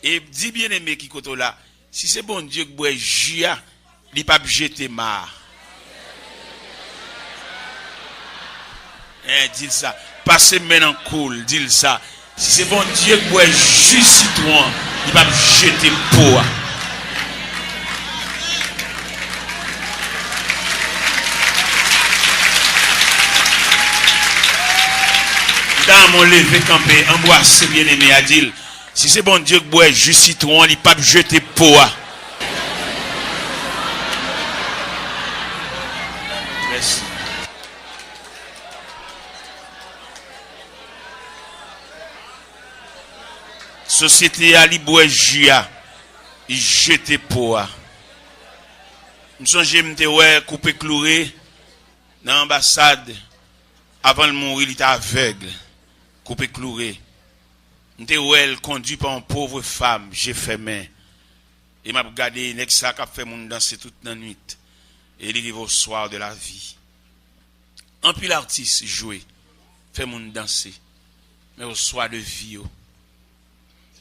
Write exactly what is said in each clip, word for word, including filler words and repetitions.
E di byeneme ki kote w la, si se Bondye k bwè ji a, li p ap jete ma a. Eh, di l sa. Pase men nan kou l, di l sa. Si se Bondye k bwè ji sitwon an, li p ap jete po a. M ta renmen w leve kanpe, anbwase byeneme a, di l, si se Bondye k bwè ji sitwon an, li p ap jete po a. Mèsi. Sosyete a, li bwè ji a, li jete po a. M sonje m te wè Koupe Kloure nan anbasad, avan l mouri, li te avèg, Koupe Kloure. M te wè l kondui pa yon pov fanm, je fèmen. E m ap gade nèg sa k ap fè moun danse tout nan nwit. E li rive au soir de la vie. Anpil atis jwe, fè moun danse. Men au soir de vie yo,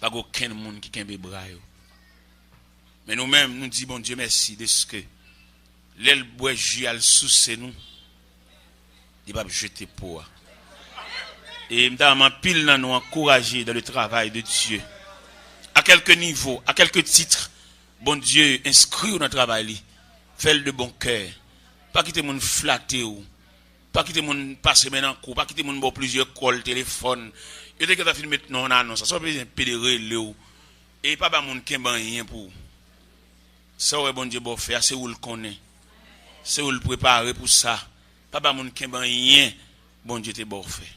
pa gen okenn moun ki kenbe bra yo. Men nou menm, nou di Bondye mèsi deske lè l bwè ji a, l souse nou, li p ap jete po a. E m ta renmen anpil nan nou ankouraje dans le travail de Dieu. À quelque niveau, à quelque titre, Bondye enskri w nan travay li. Fè l de bon kè. Pa kite moun flate w. Pa kite moun pase men nan kou w. Pa kite moun ba w plizyè kòl telefòn. Yo te gentan fin met non w nan anons la. Sa w bezwen pede rele w. E pa ba moun kenbe anyen pou ou. Sa w wè Bondye ba w fè a, se ou l konnen. Se ou l prepare pou sa. Pa ba moun kenbe anyen Bondye te ba w fè.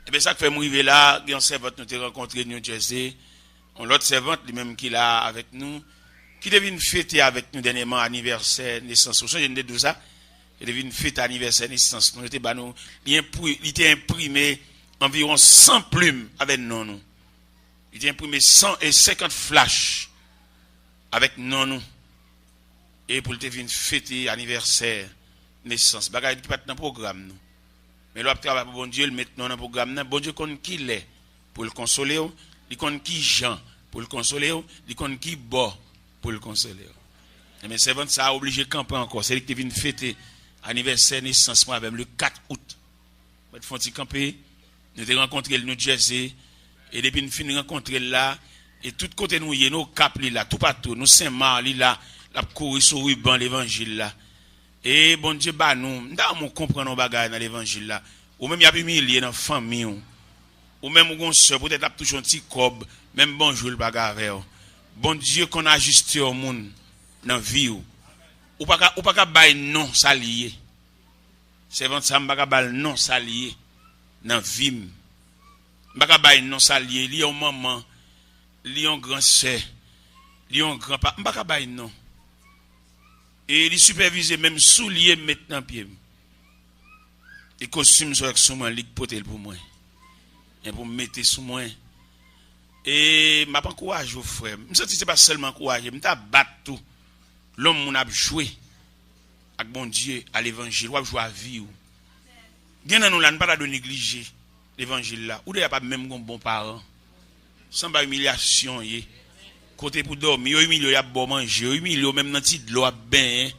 Ebyen, sa k fè m rive la, gen yon sèvant nou te rankontre New Jersey, yon lòt sèvant, li menm ki la avèk nou, ki te vin fete avèk nou dènyèman anivèsè nesans. Ou sonje n te di w sa? Li te vin fete anivèsè nesans nou. Yo te ba nou, li enpri-, li te enprime anviwon san plim avèk non nou. Li te enprime san e senkant flach avèk non nou. E pou l te vin fete anivèsè nesans. Bagay ki pa t nan pwogram nou. Men lè w ap travay pou Bondye, l met non w nan pwogram nan. Bondye konn ki lè pou l konsole w, li konn ki jan pou l konsole w, li konn ki bò pou l konsole w. Ebyen, sèvant sa a oblije kanpe ankò. Se li ki te vin fete anivèsè nesans mwen avè m le kat out. Mwen te fè yon ti kanpe. Nou te rankontre l New Jersey. E depi n fin rankontre l la, e tout kote nou ye, nou Okap li la, toupatou, nou Senmak li la, l ap kouri sou riban levanjil la. E Bondye ba nou, m ta renmen w konprann yon bagay nan levanjil la. Ou menm y ap imilye nan fanmi w. Ou menm ou gon sè, poutèt l ap touche yon ti kòb, menm bonjou l pa ka avè w. Bondye konn ajiste yon moun nan vi w. Ou pa ka, ou pa ka bay non sa l ye. Sèvant sa, m pa ka ba l non sa l ye nan vi m. M pa ka ba l non sa l ye. Li yon manman, li yon gran sè, li yon gran pa, m pa ka ba l non. E li sipèvize menm soulye m met nan pye m. E kostim sa w wè k sou mwen, li k pote l pou mwen. E pou m mete sou mwen. E m ap ankouraje w, frè m. M santi se pa sèlman ankouraje, m ta bat tou. Lòm moun ap jwe ak Bondye, a levanjil, w ap jwe a vi w. Gen nan nou la, n pa ta dwe neglije levanjil la. Ou dèyè pa menm gon bon paran. Sanba imilyasyon ye. Kote pou dòmi, yo imilye w, y ap ba w manje, yo imilye w menm nan ti dlo w ap benyen.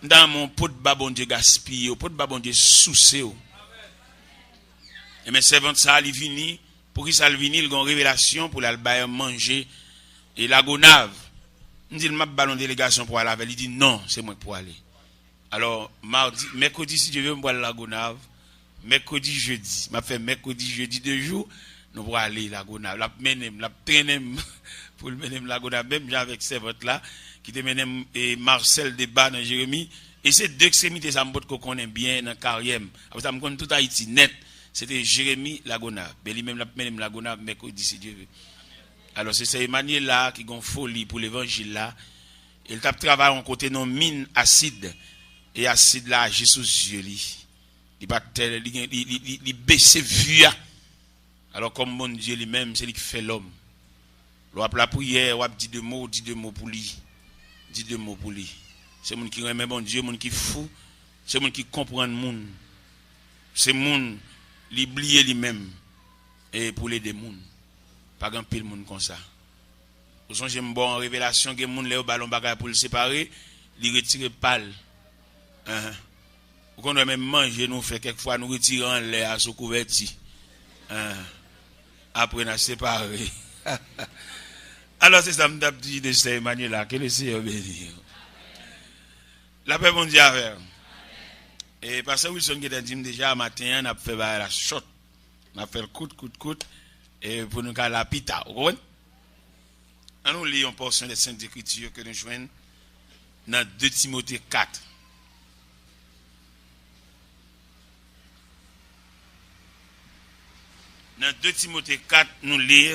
M ta renmen w pot ba Bondye gaspiye w, pot ba Bondye souse w. Ebyen, sèvant sa a, li vini, poukisa l vini? L gen yon revelasyon pou l al bay manje e Lagonav. M di l, m ap ba l yon delegasyon pou al avè l. Li di, non, se mwen k pou ale. Alò, madi, mèkredi, si Dye vle, m pral Lagonav. Mèkredi, jedi. M ap fè mèkredi, jedi, de jou, nou prale Lagonav. L ap mennen m, l ap trennen m pou l mennen m Lagonav, menm jan avèk sèvant la, ki te mennen m, e, Marcel Debat nan Jeremi. E se de ekstremite sa m potko konnen byen nan karyè m. Apre sa, m konn tout Ayiti nèt. Se te Jeremi, Lagonav. Men li menm, l ap mennen m Lagonav mèkredi, si Dye vle. Alò, se sè Emmanuela ki gon foli pou levanjil la. E l t ap travay yon kote nan min asid. E asid la aji sou zye li. Li pa t, li gen, li, li, li, li bese vi a. Alò, kòm Bondye li menm, se li ki fè lòm. Lè w ap lapriyè, w ap di de mo, di de mo pou li. Di de mo pou li. Se moun ki renmen Bondye, moun ki fou. Se moun ki konprann moun. Se moun, li bliye li menm. E pou l ede moun. Pa gen anpil moun konsa. Ou sonje m ba w an revelasyon, gen moun lè yo ba l yon bagay pou l separe, li retire pa l. Enhen. Ou konn wè menm manje nou fè, kèk fwa nou retire anlè a sou kouvèti. Enhen. Apre n a separe. Alò, se sa m t ap di de sè Emmanuela, que le Seigneur bénisse. Lapè Bondye avè w. E pastè Wilson gentan di m deja, maten an, n ap fè bagay la chòt. N ap fè l kout, kout, kout, e pou nou ka la pita, ou konprann? An nou li yon pòsyon de Sent Ekriti ke nou jwenn nan de Timote kat. Nan de Timote kat, nou li,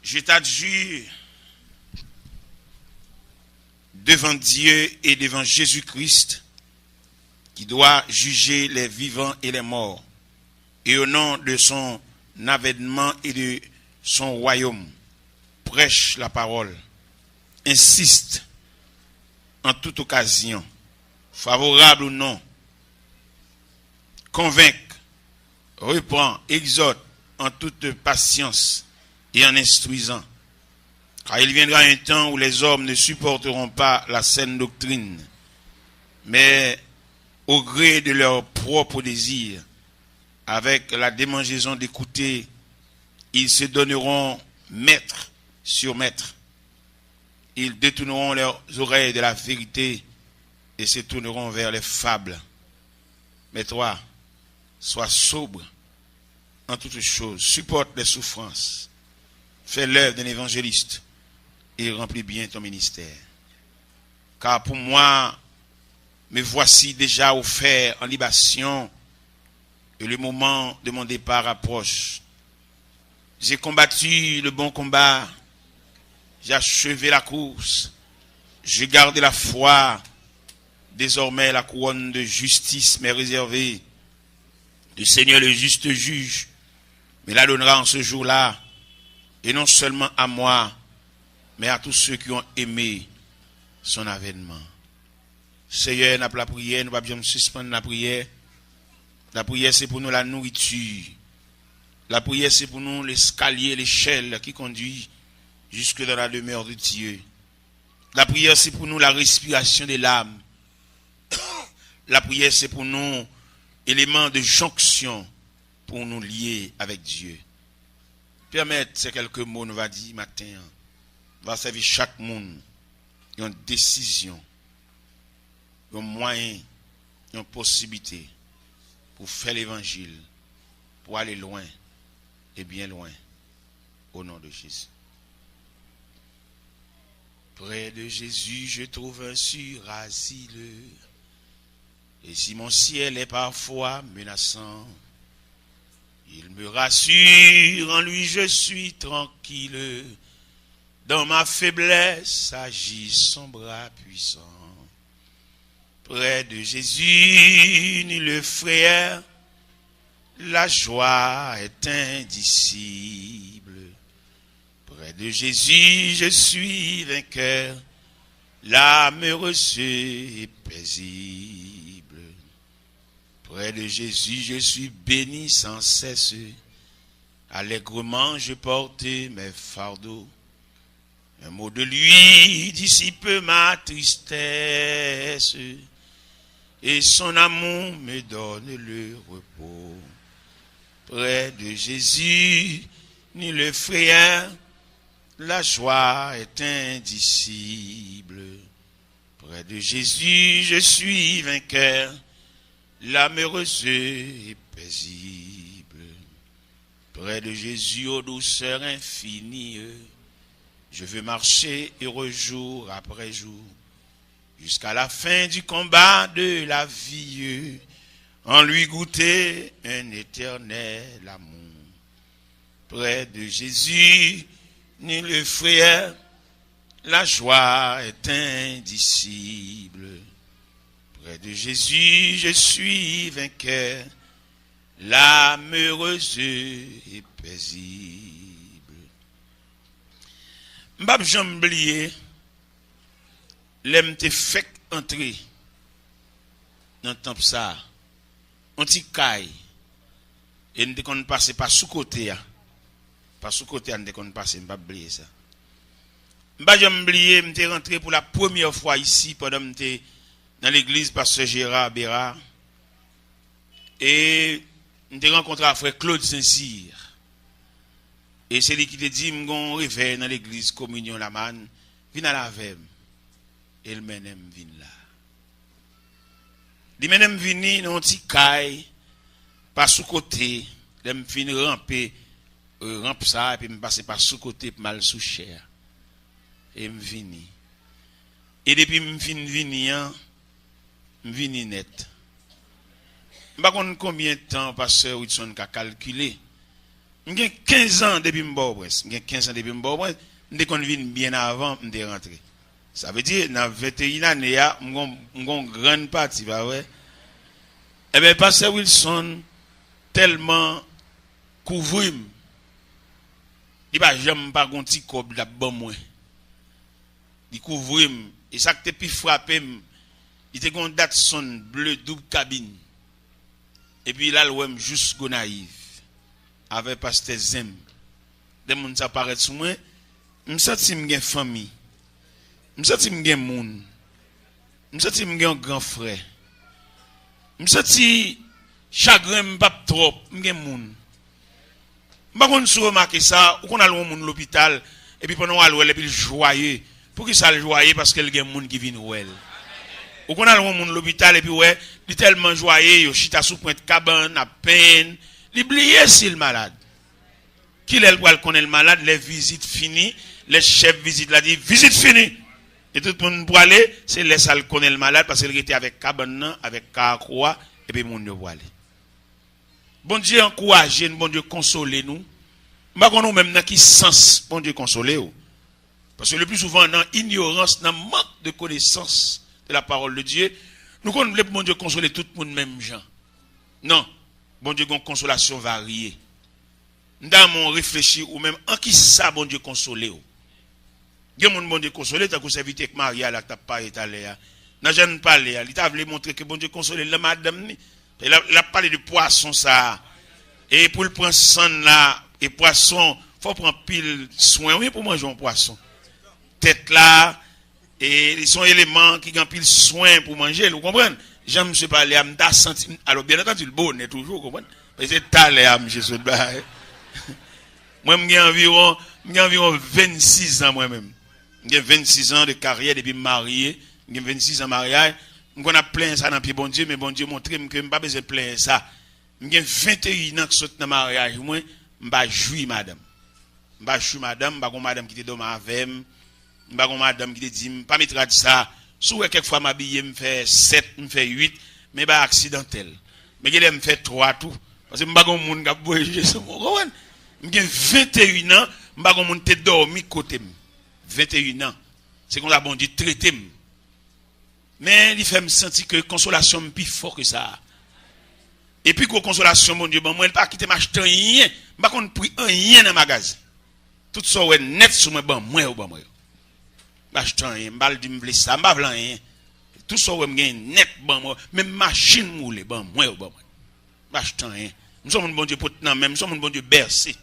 Je t'adjure devant Dieu et devant Jésus-Christ, qui doit juger les vivants et les morts, et au nom de son avènement et de son royaume, prêche la parole, insiste en toute occasion, favorable ou non, convainc, reprend, exhorte en toute patience et en instruisant. Car il viendra un temps où les hommes ne supporteront pas la saine doctrine, mais au gré de leurs propres désirs, avec la démangeaison d'écouter, ils se donneront maître sur maître. Ils détourneront leurs oreilles de la vérité et se tourneront vers les fables. Mais toi, sois sobre en toutes choses, supporte les souffrances, fais l'œuvre d'un évangéliste et remplis bien ton ministère. Car pour moi, me voici déjà offert en libation, et le moment de mon départ approche. J'ai combattu le bon combat, j'ai achevé la course, j'ai gardé la foi. Désormais, la couronne de justice m'est réservée. Le Seigneur, le juste juge, me la donnera en ce jour-là, et non seulement à moi, mais à tous ceux qui ont aimé son avènement. Seyè, n ap lapriyè, nou p ap janm sispann lapriyè. Lapriyè, se pou nou lanouriti. Lapriyè, se pou nou leskalye, lechèl ki kondui jusque dans la demeure de Dieu. Lapriyè, se pou nou la respiration de l'âme. Lapriyè, se pou nou eleman de jonksyon pou nou lye avèk Dye. Pèmèt se kèlke mo nou va di maten an, va sèvi chak moun yon desizyon, yon mwayen, yon posiblite pou fè levanjil, pou ale lwen e byen lwen, o non de Jezi. Près de Jésus, je trouve un sûr asile. Et si mon ciel est parfois menaçant, il me rassure, en lui je suis tranquille. Dans ma faiblesse agit son bras puissant. Près de Jésus, nulle frayeur, la joie est indicible. Près de Jésus, je suis vainqueur, l'âme heureuse et paisible. Près de Jésus, je suis béni sans cesse. Allègrement, je porte mes fardeaux. Un mot de lui dissipe ma tristesse, et son amour me donne le repos. Près de Jésus, nulle frayeur, la joie est indicible. Près de Jésus, je suis vainqueur, l'âme heureuse et paisible. Près de Jésus, aux douceurs infinies, je veux marcher heureux jour après jour, jusqu'à la fin du combat de la vie, en lui goûter un éternel amour. Près de Jésus, nulle frayeur, la joie est indicible. Près de Jésus, je suis vainqueur, l'âme heureuse et paisible. M p ap janm bliye lè m te fèk antre nan tanp sa a, yon ti kay, e m te konn pase pa sou kote a. Pa sou kote a n te konn pase, m p ap bliye sa. M pa janm bliye, m te rantre pou la premyè fwa isi pandan m te nan legliz pastè Gérard Bérard. E m te rankontre ak frè Claude Saint-Cyr. E se li ki te di m gon revèy nan legliz Kominyon Lamann, vin al avè m. E l mennen m vin la. Li mennen m vini nan yon ti kay, pa sou kote, lè m fin ranpe, e, ranp sa, epi m pase pa sou kote pou m al sou chè a. E m vini. E depi m fin vini an, m vini nèt. M pa konn konbyen tan pastè Wilson ka kalkile. M gen kenz an depi m Pòtoprens. M gen kenz an depi m Pòtoprens. M te konn vin byen avan m te rantre. Sa vle di, nan venteyin ane a, m gon, m gon grann pati, pa vre? Ebyen, pastè Wilson tèlman kouvri m. Li pa janm pa gon ti kòb l ap ban mwen. Li kouvri m. E sa k te pi frape m, li te gen yon Datsun ble doub kabin. Epi l al wè m jous Gonayiv avè pastè Zenm. Lè moun sa parèt sou mwen, m santi m gen fanmi. M santi m gen moun. M santi m gen yon gran frè. M santi chagren m p ap twòp, m gen moun. M pa konn si w remake sa, ou konn al wè yon moun lopital, epi pandan w al wè l, epi l jwaye. Poukisa l jwaye? Paske l gen moun ki vin wè l. Ou konn al wè yon moun lopital, epi w wè, li tèlman jwaye, yo chita sou pwent kabann, ap penyen l, li bliye si l malad. Kilè l pral konnen l malad? Lè vizit fini, lè chèf vizit la di, "Vizit fini!" E tout moun prale, se lè sa l konnen l malad, paske l rete avèk kabann nan, avèk karakou a, epi moun yo prale. Bondye ankouraje n, Bondye konsole nou. M pa konn ou menm nan ki sans Bondye konsole w. Paske le pli souvan, nan inyorans, nan mank de konesans de la parole de Dieu, nou konn vle pou Bondye konsole tout moun menm jan. Non, Bondye gen yon konsolasyon varye. M ta renmen w reflechi ou menm, an ki sa Bondye konsole w? Gen moun Bondye konsole, tankou sèvitè k marye a la k t ap pale talè a. Nan jan n pale a, li ta vle montre ke Bondye konsole l nan madanm ni. E l ap, l ap pale de pwason sa a. E pou l pran sann la, e pwason, fò w pran pil swen, wi, pou manje yon pwason. Tèt la, e li se yon eleman ki gen anpil swen pou manje l, ou konprann? Jan misye pale a, m ta santi, alò, byen antandi, l bonè toujou, ou konprann? Paske se talè a misye sot bay. Mwen, m gen anviwon, m gen anviwon vennsis an mwen menm. M gen vennsis an de karyè depi m marye, m gen vennsis an maryaj. M konn ap plenyen sa nan pye Bondye, men Bondye montre m ke m pa bezwen plenyen sa. M gen venteyin an k sot nan maryaj mwen, m pa jwi madanm. M pa jwi madanm, m pa gon madanm ki te dòmi avè m. M pa gon madanm ki te di m, "Pa met rad sa." Si w wè kèk fwa m abiye, m fè sèt, m fè uit, men bay aksidantèl. Men gen lè m fè twa tou. Paske m pa gon moun k ap voye je sou mwen, ou konprann? M gen venteyin an, m pa gon moun te dòmi kote m. Venteyin an. Se konsa Bondye trete m. Men li fè m santi ke konsolasyon m pi fò ke sa a. E pi gwo konsolasyon Bondye ban mwen, li pa kite m achte anyen. M pa konn pri anyen nan magazen. Tout sa w wè nèt sou mwen, ban mwen yo, ban mwen yo. M pa achte anyen, m pa al di m vle sa, m pa vle anyen. Tout sa w wè m genyen nèt, ban mwen yo. Menm machin m woule, ban mwen yo, ban mwen yo. M pa achte anyen. M se yon moun Bondye pot nan men m, m se yon moun Bondye bèse.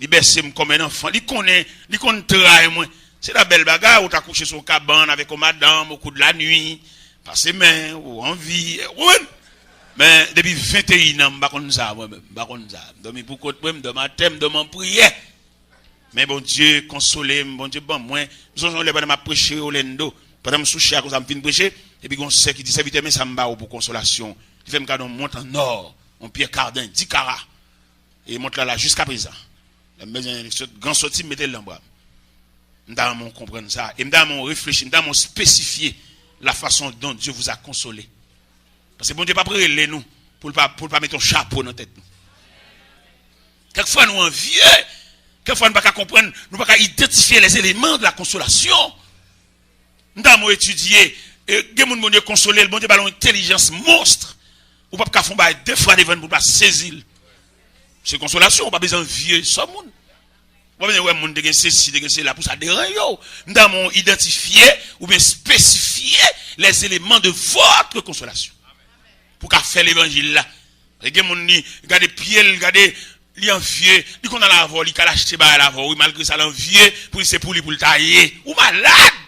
Li bèse m kòm en anfan. Li konnen, li konn tray mwen. Se ta bèl bagay, ou ta kouche sou yon kabann avèk yon madanm, ou koud lanwi, pase men, ou anvi, ou konprann? Men, depi venteyin an, m pa konn sa, mwen menm, m pa konn sa. M dòmi pou kont mwen, m dòmi atè, m dòmi an priyè. Men Bondye konsole m, Bondye ban mwen. M sonje yon lè pandan m ap preche Orlando, pandan m sou chè a konsa, m fin preche, epi gon sè ki di, "Sèvitè, men sa m ba ou pou konsolasyon." Li fè m kado yon mont an nò, yon pyè kaden, dis kara. E mont la la jiskaprezan. Lè m bezwen sot, gran sòti, m mete l nan bra m. M ta renmen w konprann sa. E m ta renmen w reflechi, m ta renmen w espesifye la façon dont Dieu vous a consolé. Paske Bondye p ap rele nou pou l pa, pou l pa mete yon chapo nan tèt nou. Kèk fwa nou anvye, kèk fwa nou pa ka konprann, nou pa ka idantifye les éléments de la consolation. M ta renmen w etidye, e, gen moun Bondye konsole l, Bondye ba l yon entèlijans monst. Ou p ap ka fè yon bagay de fwa devan l pou w pa sezi l. Se konsolasyon, ou pa bezwen anvye sò moun. Ou pa bezwen wè moun te gen sesi, te gen sela pou sa deranje w. M ta renmen w idantifye oubyen espesifye les éléments de votre consolation. Pou w ka fè levanjil la. E gen moun li gade pye l, gade li anvye, li konn al avè w, li ka al achte bagay la avè w, wi, malgre sa, l anvye pou li, se pou li pou l ta ye. Ou malad!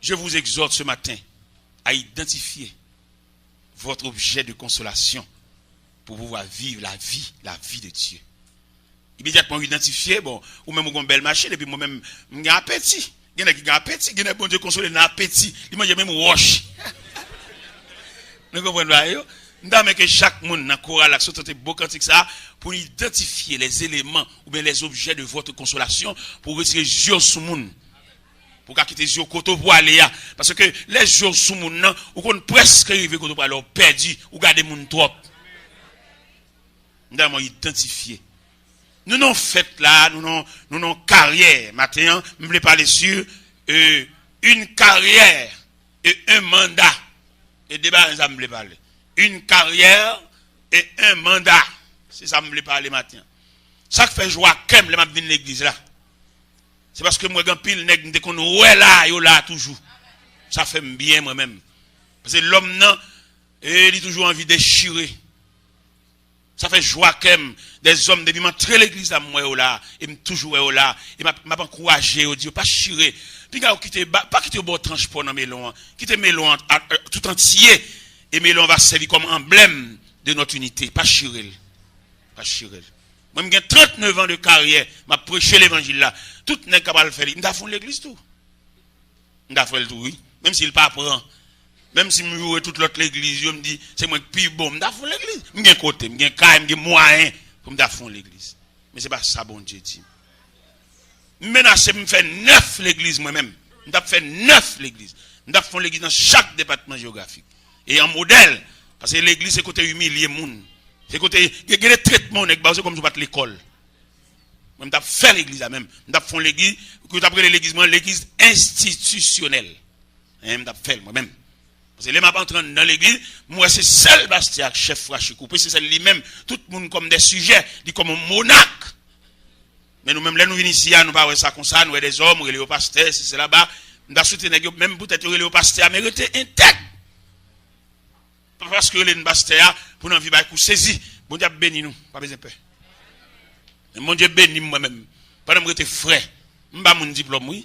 Je vous exhorte ce matin à identifier votre objet de consolation pour pouvoir vivre la vie, la vie de Dieu. Imedyatman, w idantifye, bon, ou menm ou gen yon bèl machin, epi mwen menm, m gen apeti. Gen nèg ki gen apeti, gen nèg Bondye konsole nan apeti. Li manje menm wòch. Nou konprann bagay yo? M ta renmen ke chak moun nan koral la ki sot tande bo kantik sa, pou n idantifye les éléments ou bien les objets de votre consolation, pou w retire zye w sou moun. Pou w ka kite zye w kote w pou ale a. Paske lè zye w sou moun nan, ou konn prèske rive kote w prale, ou pèdi, ou gade moun twòp. M ta renmen w idantifye. Nou nan fèt la, nou nan, nou nan karyè. Maten an, m vle pale sur, euh, une carrière et un mandat. E de bagay sa m vle pale. Une carrière et un mandat. Se sa m vle pale maten an. Sa k fè jwa kè m lè m ap vin legliz la, se paske m wè gen anpil nèg m te konn wè la, yo la toujou. Sa fè m byen mwen menm. Paske lòm nan, e, li toujou anvi dechire. Sa fè jwa kè m, dèzòm, depi m antre legliz la, m wè yo la, e m toujou wè yo la, e m ap, m ap ankouraje yo, di yo, pa chire. Pinga yo kite, ba, pa kite yo ba w tranch pò nan melon an. Kite melon an, a, a, tout antye, e melon an va sèvi kòm anblèm de notre unité. Pa chire l. Pa chire l. Mwen, m gen trannnev an de karyè, m ap preche levanjil la. Tout nèg k ap al fè li. M ta fon legliz tou. M ta fè l tou, wi. Menm si l pa pran. Menm si m joure tout lòt legliz yo, m di, se mwen k pi bon. M ta fon legliz. M gen kote, m gen kay, m gen mwayen pou m ta fon legliz. Men se pa sa Bondye di m. M menase m fè nèf legliz mwen menm. M t ap fè nèf legliz. M t ap fè yon legliz nan chak depatman jewografik. E an modèl, paske legliz se kote imilye moun. Se kote, gen, gen de tretman yon nèg ba w, se kòmsi w pa t lekòl. Mwen, m t ap fè legliz la menm. M t ap fè yon legliz, ke yo t ap rele legliz mwen, legliz enstitisyonèl. Hein, m t ap fè l mwen menm. Paske lè m ap antre anndan legliz, m wè se sèl pastè ak chèf Frachikoupe, se sèl li menm, tout moun kòm de sijè, li kòm yon monak. Men nou menm, lè nou vin isi a, nou pa wè sa konsa, nou wè dèzòm, rele yo pastè, se, se laba. M ta swete nèg yo, menm poutèt yo rele yo pastè a, men rete entèg. Pa paske yo rele n pastè a, pou n anvi bay kou sezi. Bondye ap beni nou, pa bezwen pè. Men Bondye beni m mwen menm. Pandan m rete frè, m ba moun diplòm, wi.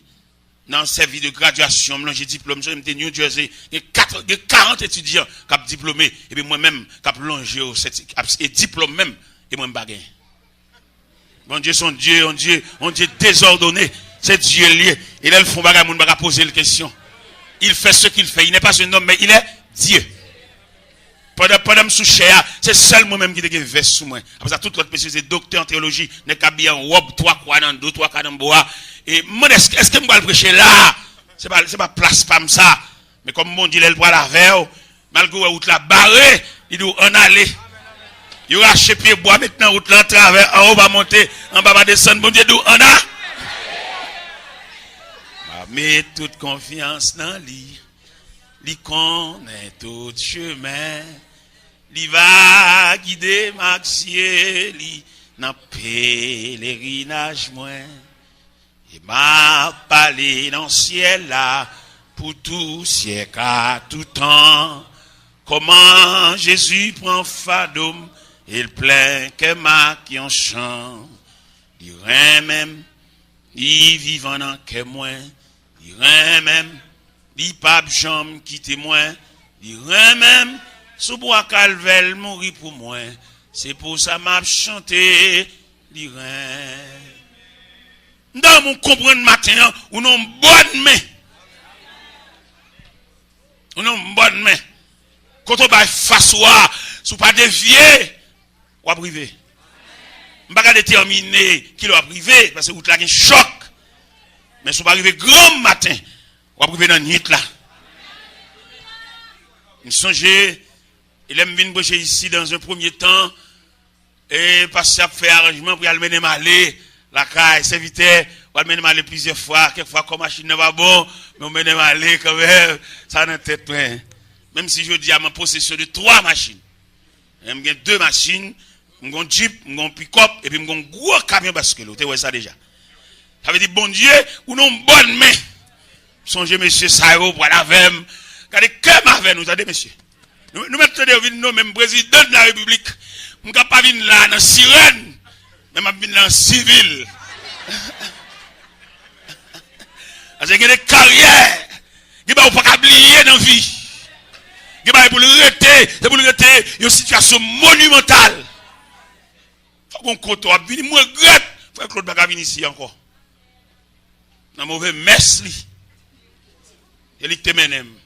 Nan sèvi de gradyasyon, m lonje diplòm. M sonje m te New Jersey, gen kat, gen karant etidyan k ap diplome, epi mwen menm k ap lonje yo sèti-, ap, e diplòm menm, e mwen m pa genyen. Bondye se yon Dye, yon Dye, yon Dye dezòdone. Se Dye l ye. E lè l fè yon bagay, moun pa ka poze l kesyon. Il fait ce qu'il fait. Il n'est pas un homme, mais il est Dieu. Pandan, pandan m sou chè a, se sèl mwen menm ki te gen vès sou mwen. Apre sa, tout lòt mesye se doktè an teyoloji, nèg k abiye an wòb twa kwa nan do, twa kwa nan bwa. E m mande, èske, èske m pral preche la? Se pa, se pa plas pa m sa. Men kòm Bondye, lè l pral avè w, malgre w wè wout la bare, li di w, ann ale. Yo rache pye bwa, met nan wout la, atravè, anwo pa monte, anba pa desann, Bondye di w, ann a. M ap met tout konfyans nan li. Li konnen tout chemen. Li va gide m ak zye li nan pelerinaj mwen. E m ap pale nan syèl la pou tou syèk a tou tan. Kòman Jezi pran fado m e l plen kè m ak yon chan. Li renmen m, li vivan nan kè mwen. Li renmen m, li p ap janm kite mwen. Li renmen m, sou bwa Kalvè l mouri pou mwen. Se pou sa m ap chante, li renmen. M ta renmen w konprann maten an, ou nan yon bòn men. Ou nan yon bòn men. Kote w bay fas ou a, si w pa devye, w ap rive. M pa ka detèmine kilè w ap rive, paske wout la gen chòk. Men si w pa rive granm maten, w ap rive nan nuit la. M sonje, e lè m vin preche isi, dans un premier temps, e pastè ap fè aranjman pou y al mennen m ale lakay, sèvitè, w al mennen m ale plizyè fwa, kèk fwa kò machin nan pa bon, men w mennen m ale kanmenm, sa nan tèt mwen. Menm si jodi a m an posesyon de twa machin. Men m gen de machin, m gen yon djip, m gen yon pikòp, epi m gen yon gwo kamyon baskil. Ou te wè sa deja. Sa vle di Bondye, ou nan yon bòn men. Sonje mesye sa yo pral avè m. Gade kè m avè nou, tande mesye. Nou, nou mèt tande yo vin nonmen m prezidan de la repiblik. M ka pa vin la nan sirèn, men m ap vin la an sivil. Paske gen de karyè, gen bagay ou pa ka bliye nan vi. Gen bagay pou l rete, se pou l rete yon sitiyasyon monimantal. Fòk gon kote w ap vini, m regrèt frè Claude pa ka vin isi ankò. Nan move mès li. E li k te mennen m.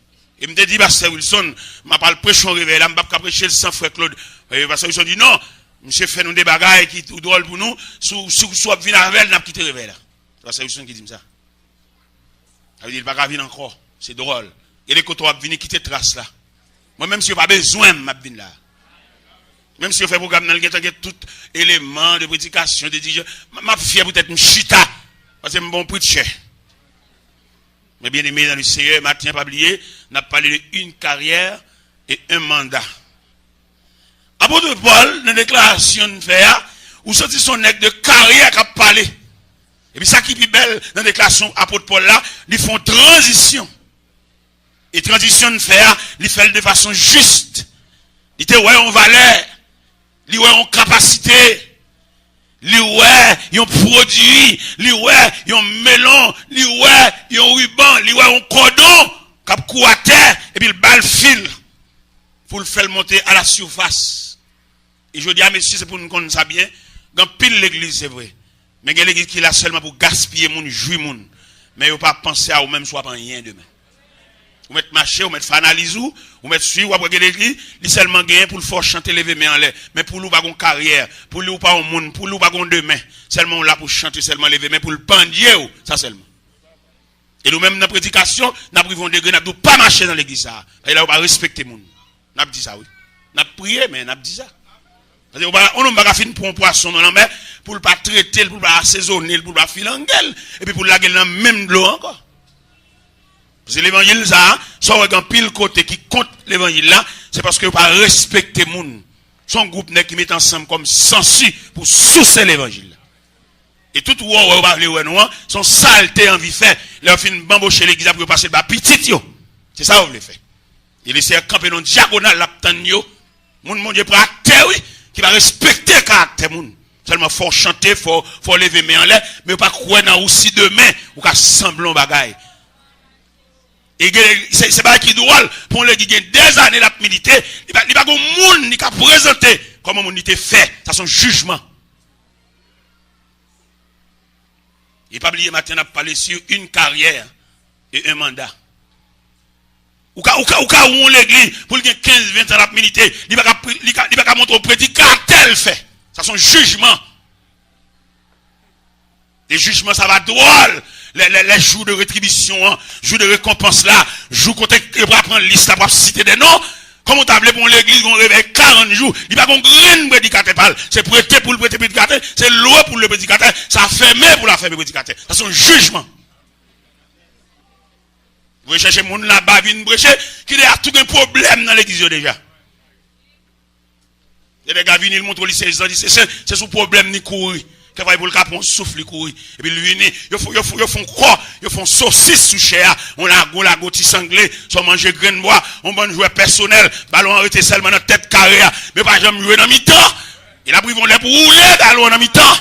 E m te di pastè Wilson, m ap al preche yon revèy la, m p ap ka preche l san frè Claude. E pastè Wilson di, "Non, misye fè nou de bagay ki tou dwòl pou nou. Si w, si w, si w ap vin avè l, n ap kite revèy la." Se pastè Wilson ki di m sa. Sa vle di, li pa ka vin ankò. Se dwòl. Gen de kote w ap vini, kite tras la. Mwen, menm si yo pa bezwen m, m ap vin la. Menm si yo fè pwogram nan, li gentan gen tout eleman de predikasyon, de dirijè. M, m ap fyè poutèt m chita. Paske m bon preacher. Men byeneme nan le Senyè, maten an, pa bliye, n ap pale de une carrière et un mandat. Apot Pòl, nan deklarasyon l fè a, ou santi se yon nèg de karyè k ap pale. Epi sa ki pi bèl nan deklarasyon apot Pòl la, li fè yon tranzisyon. E tranzisyon l fè a, li fè l de fason jis. Li te wè yon valè, li wè yon kapasite, li wè yon pwodui, li wè yon melon, li wè yon riban, li wè yon kòdon k ap kou atè, epi l ba l fil pou l fè l monte a la sifas. E jodi a, mesye, se pou n konn sa byen. Gen anpil legliz, se vre. Men gen legliz ki la sèlman pou gaspiye moun, jwi moun. Men yo pa panse a ou menm si w ap anyen demen. Ou mèt mache, ou mèt fè analiz ou, ou mèt swiv, w ap wè gen legliz, li sèlman genyen pou l fè w chante, leve men anlè. Men pou li w pa gon karyè, pou li w pa yon moun, pou li w pa gon demen. Sèlman w la pou chante, sèlman leve men, pou l pandye w, sa sèlman. E nou menm nan predikasyon, n ap rive yon degre, n ap di w pa mache nan legliz sa a. Paske la yo pa respekte moun. N ap di sa, wi. N ap priye, men n ap di sa. Paske yon nonm pa ka fin pran yon pwason nan lanmè pou l pa trete l, pou l pa asezone l, pou l pa filange l, epi pou l lage l nan menm dlo ankò. Paske levanjil sa a, sa w wè gen anpil kote ki kont levanjil la, se paske yo pa respekte moun. Se yon gwoup nèg ki mete ansanm kòm sansi pou souse levanjil la. E tout wè w wè yo pa vle wè nou an, se yon salte yo anvi fè. Lè yo fin banboche legliz la pou yo pase l ba pitit yo. Se sa yo vle fè. E Leseyè kanpe nan dyagonal, l ap tann yo. Moun Bondye pran ak tè, wi, ki pa respekte karaktè moun. Sèlman fò w chante, fò, fò w leve men anlè, men yo pa kwè nan ou si demen ou ka sanble yon bagay. E gen, se, se bagay ki dwòl, pou yon legliz gen dèzane l ap milite, li pa, li pa gen moun li ka prezante kòm yon moun li te fè. Sa se yon jijman. E pa bliye, maten n ap pale sur une carrière et un mandat. Ou ka, ou ka, ou ka wè yon legliz pou l gen kenz, ven tan l ap milite, li pa ka, pri- li ka, li pa ka montre w predikatè l fè. Sa se yon jijman. E jijman sa va dwòl. Lè, lè, lè jou de retribisyon an, jou de rekonpans la, jou kote yo pral pran lis la, pral site de non. Kòman w ta vle pou yon legliz gen yon revèy karant jou, li pa gen yon grenn predikatè pa l? Se prete pou l prete predikatè, se lwe pou l lwe predikatè, se afèmen pou l afèmen predikatè. Sa se yon jijman. Voye chèche moun laba vin preche, ki deja tou gen pwoblèm nan legliz yo deja. Lè nèg la vini, l montre w li se zan, li se sen, se sou pwoblèm li kouri. Kèfwa pou l ka pran yon souf, li kouri. Epi l vini, yo fè, yo fè, yo fè yon kò, yo fè yon sosis sou chè a, yon lago, lago ti sangle, sa w manje grenn bwa, yon bann jwè pèsonèl, balon an rete sèlman nan tèt kare a, men yo pa janm jwe nan mitan. E l ap rive yon lè pou woule balon an nan mitan.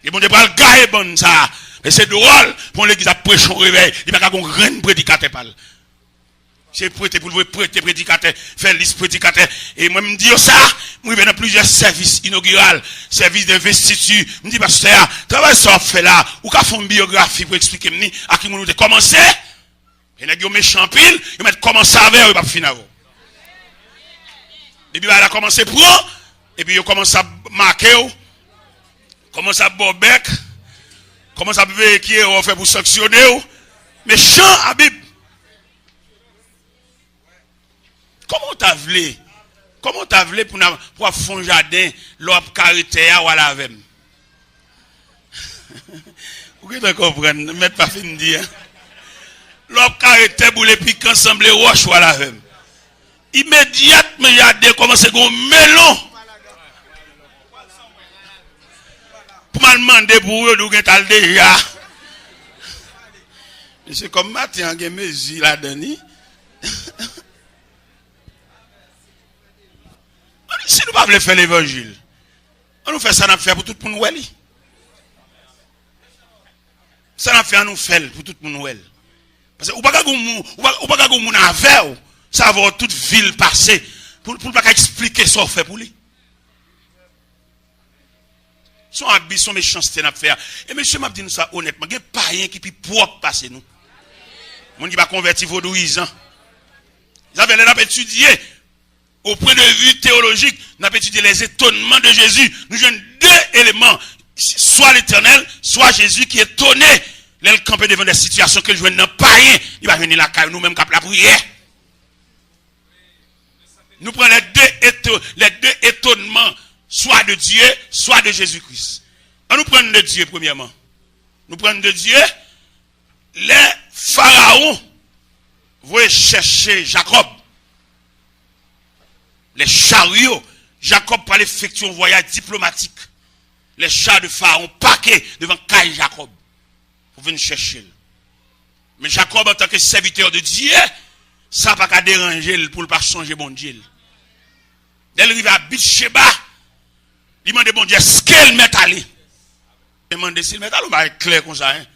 E Bondye pral gaye bann sa a. Men se dwòl pou yon legliz ap preche yon revèy, li pa ka gen yon grenn predikatè pa l. Se prete pou l voye prete predikatè, fè lis predikatè. E mwen, m di yo sa, m rive nan plizyè sèvis inogiral, sèvis denvestiti. M di pastè a, travay sa w ap fè la, ou ka fè yon biyografi pou eksplike m ni a ki moun ou te kòmanse? E nèg yo mechan anpil, yo mèt kòmanse avè w, yo p ap fin avè w. Depi bagay la kòmanse pran, epi yo kòmanse ap make w, kòmanse ap ba w bèk, kòmanse ap veye ki erè w fè pou sanksyone w. Mechan, Abib. Kòman w ta vle? Kòman w ta vle pou n ap, pou w ap fè yon jaden, lè w ap kare tè a, w al avè m? Ou gentan konprann, mèt pa fin di a. Lè w ap kare tè, boule pikan sanble wòch, w al avè m. Imedyatman, jaden kòmanse gen yon melon. Pou m al mande pou ou, yo di w gentan al deja. Mesye, kòm maten an gen mezi ladan li. Ann, se pa vle fè levanjil. An nou fè sa n ap fè pou tout moun wè li. Sa n ap fè, an nou fè l pou tout moun wè l. Paske ou pa ka gon moun, ou pa, ou pa ka gon moun avè w, sa vè w tout vi l pase, pou, pou l pa ka eksplike sa w fè pou li. Se yon abi, se yon mechanste n ap fè a. E mesye, m ap di nou sa onètman, gen payen ki pi pwòp pase nou. Moun ki pa konvèti, vodouyizan. Sa fè lè n ap etidye, au point de vue théologique, n ap etidye les étonnements de Jésus. Nou jwenn de eleman, swa Letènèl, swa Jezi ki etone lè l kanpe devan de sitiyasyon ke l jwenn nan payen, li pa jwenn li lakay nou menm k ap lapriyè. Nou pran les deux éto-, les deux étonnements, soit de Dieu, soit de Jésus-Christ. An nou pran de Dye premyèman. Nou pran de Dye, lè Farawon voye chèche Jakòb, les chariots, Jakòb pral efektye yon vwayaj diplomatik. Les chars de Pharaon pake devan kay Jakòb pou vin chèche l. Men Jakòb, antanke sèvitè de Dye, sa pa ka deranje l pou l pa sonje Bondye l. Lè l rive a Bitcheba, li mande Bondye èske l mèt ale. Li mande si l mèt ale, yon bagay klè konsa, en.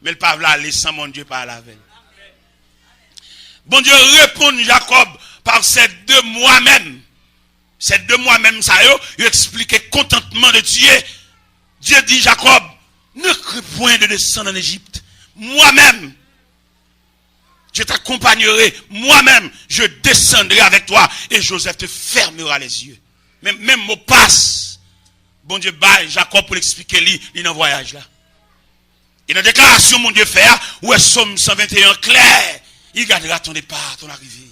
Men l pa vle ale san Bondye pa ale avè l. Bondye reponn Jakòb pa ces deux moi-même. Ces deux moi-même sa yo, yo eksplike kontantman de Dye. Dye di Jakòb, ne crains point de descendre en Égypte. Moi-même, je t'accompagnerai. Moi-même, je descendrai avec toi et Joseph te fermera les yeux. Men, menm mo pas Bondye bay Jakòb pou l eksplike li, li nan vwayaj la. E nan deklarasyon Bondye fè a, ou wè Sòm san venteyen klè. Il gardera ton départ, ton arrivée.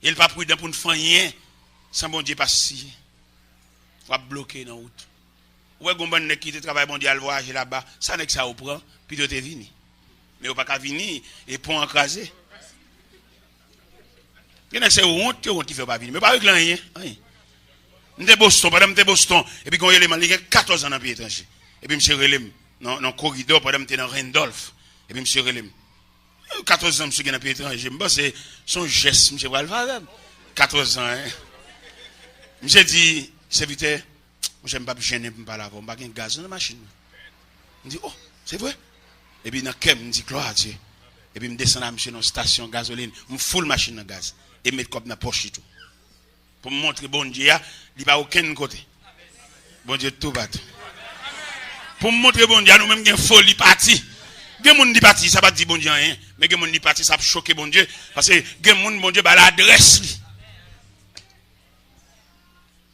E l pa pridan pou n fè anyen san Bondye pa siyen. W ap bloke nan wout. Ou wè gon bann nèg ki te travay Bondye al vwayaje laba, sa nèg sa yo pran, pito yo te vini. Men yo pa ka vini, e pon an kraze. Gen nèg se wont, yo wont ki fè yo pa vini. Men yo pa regle anyen, anyen. M te Boston, pandan m te Boston, epi gon eleman, li gen katòz an nan peyi etranje. Epi misye rele m nan, nan koridò, pandan m te nan Randolph. Epi misye rele m. Katòz an misye gen nan peyi etranje. M panse se yon jès misye pral fè avè m. Katòz an, en. Misye di, sèvitè, monchè, m p ap jennen pou m pale avè w. M pa gen gaz non nan machin nan. M di, o, se vre? Epi nan kè m, m di, glwa a Dye. Epi m desann a misye nan stasyon gazolin. M foul machin nan gaz. E m met kòb nan pòch li tou. Pou m montre Bondye a, li pa okenn kote. Bondye toupatou. Pou m montre Bondye a, nou menm gen foli pati. Gen moun li pati, sa pa di Bondye anyen. Men gen moun li pati, sa ap choke Bondye. Paske gen moun Bondye ba l adrès li.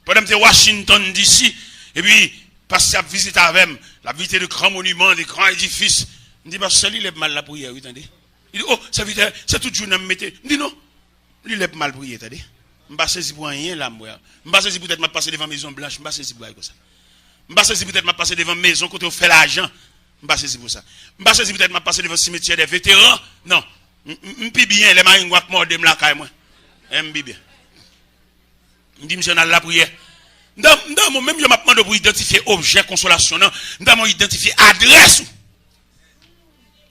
Pandan m te Washington D C, epi pastè ap vizite avè m. L ap vizite de gran moniman, de gran edifis. M di, pastè, li lè pou m al lapriyè, wi, tande. Li di, o, sèvitè, se tout jounen m mete. M di, non. Li lè pou m al priye, tande. M pa sezi pou anyen la m wè a. M pa sezi poutèt m ap pase devan Mezon Blanch, m pa sezi pou bagay konsa. M pa sezi poutèt m ap pase devan mezon kote yo fè lajan. M pa sezi pou sa. M pa sezi poutèt m ap pase devan simetyè dè veteran. Non. M, m, m pi byen lè marengo ap mòde m lakay mwen. E m pi byen. M di misye ann al lapriyè. M ta, m ta renmen w, menm jan m ap mande w pou idantifye objè konsolasyon nan, m ta renmen w idantifye adrès ou.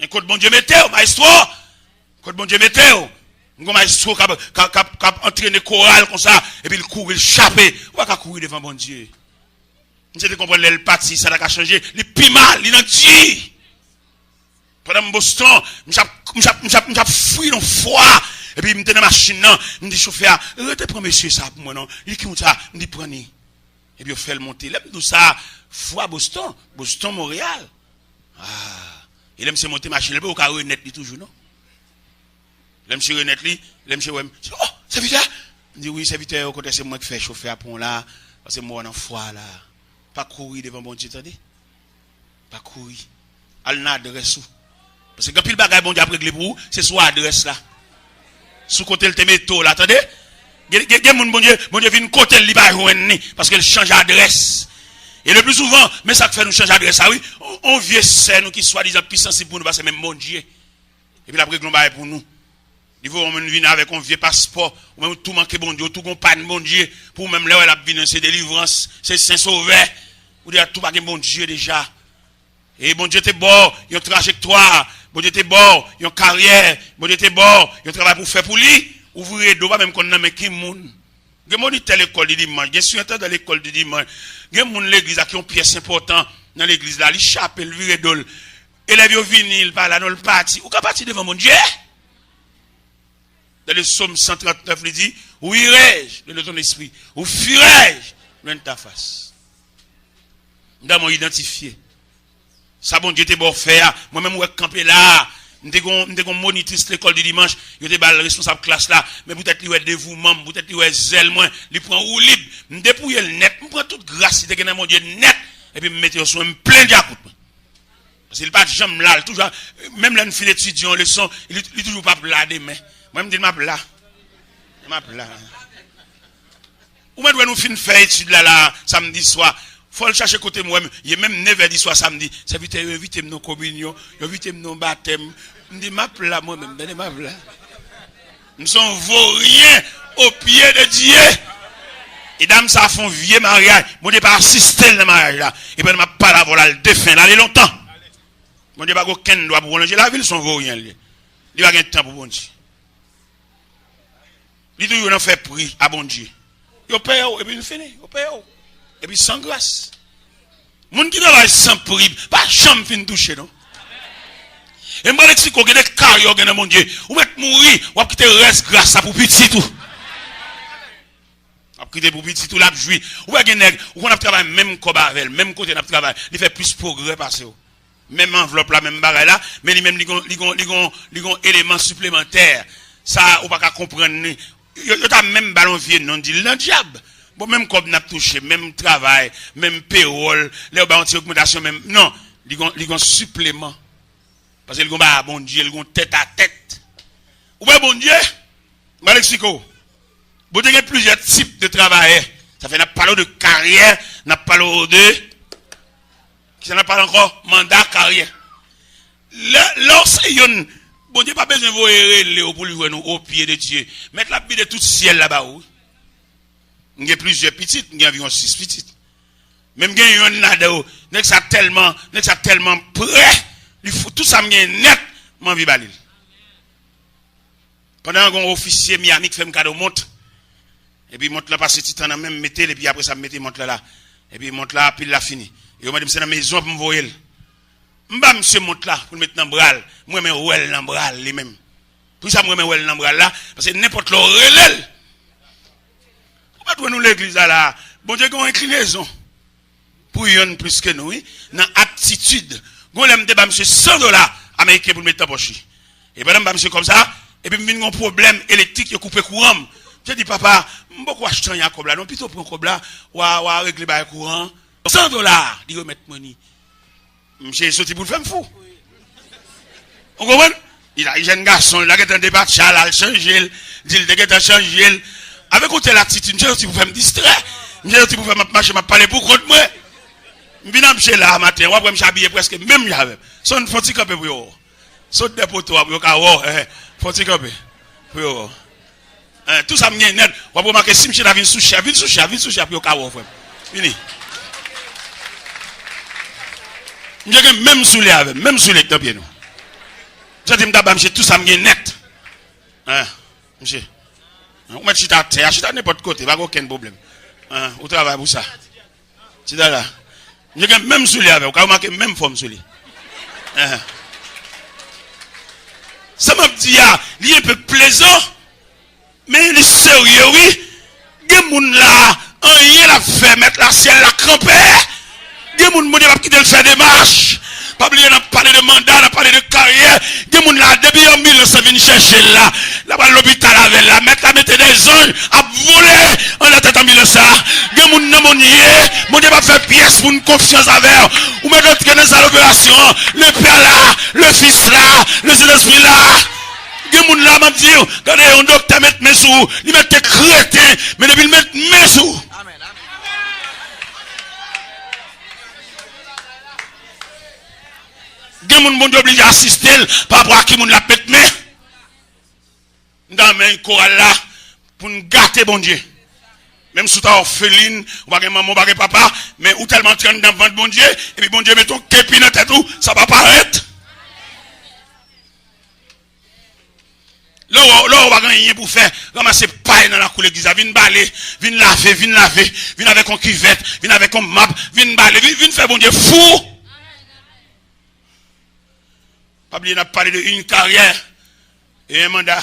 Men kot Bondye mete w, mayestwo? Kot Bondye mete w? M gon mayestwo k ap, k ap, k ap, k ap antrene koral konsa, epi l kouri, l chape. Ou pa ka kouri devan Bondye. Misye te konprann lè l pati, sa ta ka chanje. Li pi mal, li nan di. Pandan m Boston, m t ap, m t ap, m t ap, m t ap fwi nan fwa. Epi m te nan machin nan, m di chofè a, rete pran mesye sa pou mwen non. Li ki moun sa? M di pran li. Epi yo fè l monte. Lè m di w sa, fwa Boston, Boston, Monreyal. Ah. E lè misye monte machin, li poko ka renèt li toujou, non. Lè misye renèt li, lè misye wè m, misye di, o, sèvitè! M di, wi, sèvitè, okontrè, se mwen k fè chofè a pran w la, paske m wè w nan fwa la. Pa kouri devan Bondye, tande. Pa kouri. Al nan adrès ou. Paske gen anpil bagay Bondye ap regle pou ou, se sou adrès la. Sou kote l te mete w la, tande. Gen, gen, gen moun Bondye, Bondye vin kote l, li pa jwenn li, paske l chanje adrès. E le pli souvan, men sa k fè nou chanje adrès la, wi. On, on vye sè nou ki swadizan pi sansib pou nou pase menm Bondye. Epi l ap regle yon bagay pou nou. Li voye yon moun vin avèk yon vye paspò. Ou menm ou tou manke Bondye, ou tou gon pàn Bondye. Pou ou menm lè w wè l ap vini, se delivrans, se sen sovè. Ou deja tou pa gen Bondye deja. E Bondye te ba w yon trajektwa, Bondye te ba w yon karyè, Bondye te ba w yon travay pou w fè pou li. Ou vire do, ou pa menm konn nan men ki moun. Gen monitè lekòl di dimanch, gen sirentandan lekòl di dimanch, gen moun legliz la ki yon pyès enpòtan nan legliz la, li chape, l vire do l. Elèv yo vini, l pa la, non, l pati. Ou ka pati devan Bondye? Dans le psaume cent trente-neuf, li di, Où irai-je de ton esprit? Où fuirai-je loin de ta face? M ta bon idantifye. Sa Bondye te ba w fè a, mwen menm ou wè k kanpe la a, m te gon, m te gon monitris lekòl di dimanch, yo te ba l responsab klas la, men poutèt li wè devouman m, poutèt li wè zèl mwen, li pran woulib, m depouye l nèt, m pran tout gras li te gen nan Bondye nèt, epi m mete yo sou mwen, m plen djakout mwen. Paske li pa t janm la, li toujou, menm lè n fin etidye yon leson, li, li toujou p ap la demen. Mwen, m di l m ap la. M ap la. Ou mèt wè nou fin fè etid la, la, samdi swa. Fò l chache kote m wè m ye, menm nevè di swa samdi. Sèvitè yo envite m nan kominyon, yo envite m nan batèm. M di, "M ap la mwen menm, tande, m ap la." M se yon voryen o pye de Dye. E dam sa fè yon vye maryaj. Bondye pa asiste l nan maryaj la. E pandan m ap pale avè w la, l defen, l ale lontan. Bondye pa gen okenn dwa pou pwolonje lavi l, se yon voryen l ye. Li pa gen tan pou Bondye. Li toujou nan fè pri a Bondye. Yo peye w, epi l fini. Yo peye w. Epi san gras. Moun ki travay san pri, pa janm fin touche, non. E m pral eksplike w, gen de karyè w gen nan Bondye. Ou mèt mouri, w ap kite rès gras la pou pitit ou. W ap kite pou pitit ou, l ap jwi. Ou wè gen nèg, ou konn ap travay menm kòb avè l, menm kote n ap travay, li fè plis pwogrè pase w. Menm anvlòp la, menm bagay la, men li menm li gon, li gon, li gon, li gon eleman siplemantè. Sa ou pa ka konprann li. Yo, yo ta menm ba l yon vye non, di l nan dyab. Bon, menm kòb n ap touche, menm travay, menm pewòl, lè yo ba yon ti ogmantasyon, menm, non, li gon, li gon sipleman. Paske li gon bagay a Bondye, li gon tèt a tèt. Ou wè Bondye? M pral eksplike w. Bondye gen plizyè tip de travayè. Sa fè n ap pale w de karyè, n ap pale w de, kisa n ap pale ankò? Manda, karyè. Lè, lè w se youn, Bondye pa bezwen voye rele w pou l jwenn ou o pye de Dye. Mèt la ap vide tout syèl la ba ou. M gen plizyè pitit, m gen anviwon sis pitit. Men m gen yonn ladan yo. Nèg sa tèlman, nèg sa tèlman prè, li fout tout sa m gen nèt, m anvi ba li l. Pandan yon ofisye Miami k fè m kado mont. Epi mont lan pase ti tan nan men m, mete l, epi apre sa m mete mont lan la. Epi mont la, pil la fini. E yo mande m se nan mezon pou m voye l. M ba misye mont la pou l met nan bra l. M renmen wè l nan bra l li menm. Poukisa m renmen wè l nan bra l la? Paske nenpòt lè w rele l. Ou pa t wè nou legliz la la. Bondye gen yon enklinezon pou yonn plis ke nou, wi. Nan aptitid. Gon lè m te ba misye san dola ameriken pou l met nan pòch li. E pandan m ba misye kòb sa, epi m vin gen yon pwoblèm elektrik, yo koupe kouran m. Misye di, "Papa, m poko achte anyen ak kòb la, non, pito pran kòb la, w a, w a regle bagay kouran an." San dola, li remèt mwen li. Misye soti pou l fè m fou. Ou konprann? Li la, li jèn gason, li la gentan depatcha, l al chanje l, di l te gentan chanje l. Avèk yon tèl atitid, misye soti pou fè m distrè. Misye soti pou fè m ap mache, m ap pale pou kont mwen. M vin ap che la maten, w ap wè misye abiye prèske menm jan avè m. Son, fè yon ti kanpe pou yo wè w. Sot dè poto a pou yo ka wè w, eh, fè yon ti kanpe pou yo wè w. Eh, tout sa m gen nèt, w ap remake si misye ta vin sou chè, vin sou chè, vin sou chè pou yo ka wè w, frè m. Vini. Misye gen menm soulye avè m, menm soulye k nan pye nou. Misye di m ta ba misye tout sa m gen nèt. Eh, misye. Ou mèt chita atè a, chita nenpòt kote, pa gen okenn pwoblèm. Eh, ou travay pou sa. Ti dada. Misye gen menm soulye avè w, ou ka remake menm fòm sou li. Enhen. Sa m ap di a, li enpe plezan, men li serye, wi. Gen moun la, anyen l ap fè, mèt la, syèl la kanpe. Gen moun, Bondye p ap kite l fè demach. Pa bliye, n ap pale de manda, n ap pale de karyè. Gen moun la, depi anbilans lan vin chèche l la, l ap al lopital avè l la. Mèt la mete de zanj ap vole anndan tèt anbilans la. Gen moun nan moun ye, Bondye p ap fè pyès moun konfyans avè w. Ou mèt antre nan sal operasyon an. Le Pè la, le Fis la, le Sentespri la. Gen moun la, m ap di w, gade, yon doktè met men sou ou, li mèt te kreten, men depi l met men sou ou. Gen moun Bondye oblije asiste l pa rapò a ki moun l ap met men. M ta renmen koral la pou n gate Bondye. Menm si w ta òfelin, ou pa gen manman, ou pa gen papa, men ou tèlman antre anndan vant Bondye, epi Bondye met yon kepi nan tèt ou, sa pa parèt. Lè w, lè w pa gen anyen pou fè, ranmase pay nan lakou legliz la, vin bale, vin lave, vin lave, vin avèk yon kivèt, vin avèk yon map, vin bale, vin, vin fè Bondye fou. Pa bliye, n ap pale de une carrière et un mandat.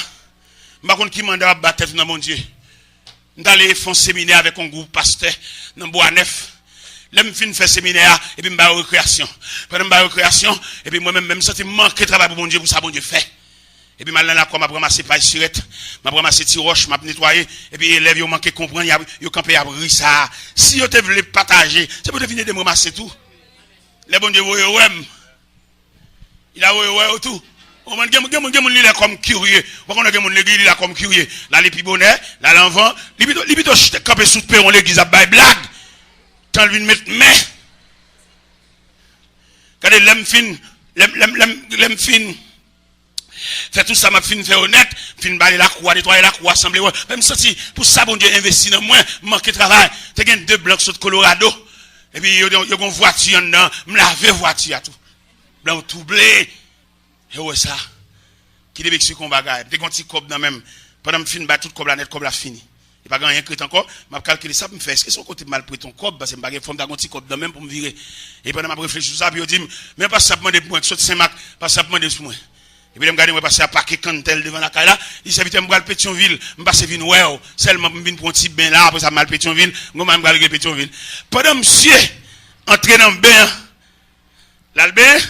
M pa konn ki manda w ap ba tèt ou nan Bondye. M t ale fè yon seminè avèk yon gwoup pastè nan Bwa Nèf. Lè m fin fè seminè a, epi m ba yo rekreyasyon. Pandan m ba yo rekreyasyon, epi mwen menm, menm m santi m manke travay pou Bondye, pou sa Bondye fè. Epi m al nan lakwa, m ap ranmase pay sirèt, m ap ranmase ti wòch, m ap netwaye, epi elèv yo manke konprann, y ap, yo kanpe, y ap ri sa. Si yo te vle pataje, se pou yo te vin ede m ranmase tou. Lè Bondye voye yo wè m, li ta voye yo wè yo tou. Ou konprann? Gen, gen moun, gen moun li la kòm kirye. Ou pa konnen gen moun legliz li la kòm kirye. L ale pi bonè, l ale anvan. Li pito, li pito chita kanpe sou peron legliz ap bay blag. Tan l vin met men. Gade, lè m fin, lè m, lè m, lè m, lè m fin fè tout sa m ap fin fè yo nèt, fin bale lakou a, netwaye lakou a, sanble wè. Men m santi, pou sa Bondye envesti nan mwen, m manke travay. Te gen de blan k sot Kolorado. Epi yo, yo, yo gen yon vwati anndan, m lave vwati a tou. Blan yo twouble. E wè sa. Kite Meksik yon bagay. M te gen yon ti kòb nan men m. Pandan m fin bay tout kòb la nèt, kòb la fini. E pa gen anyen k ret ankò. M ap kalkile sa pou m fè. Èske se yon kote m al prete yon kòb? Paske m pa gen, fò m ta gen yon ti kòb nan men m pou m vire. E pandan m ap reflechi sou sa, epi yo di m, men pastè ap mande pou mwen, sot Senmak, pastè ap mande sou mwen. Epi lè m gade, m wè pastè a pake kanntèl devan lakay la. Li, sèvitè, m pral Petyonvil. M pase vin wè w. Sèlman pou m vin pran yon ti ben la, apre sa m al Petyonvil. M gon m pral regle Petyonvil. Pandan misye antre nan ben an, l al benyen,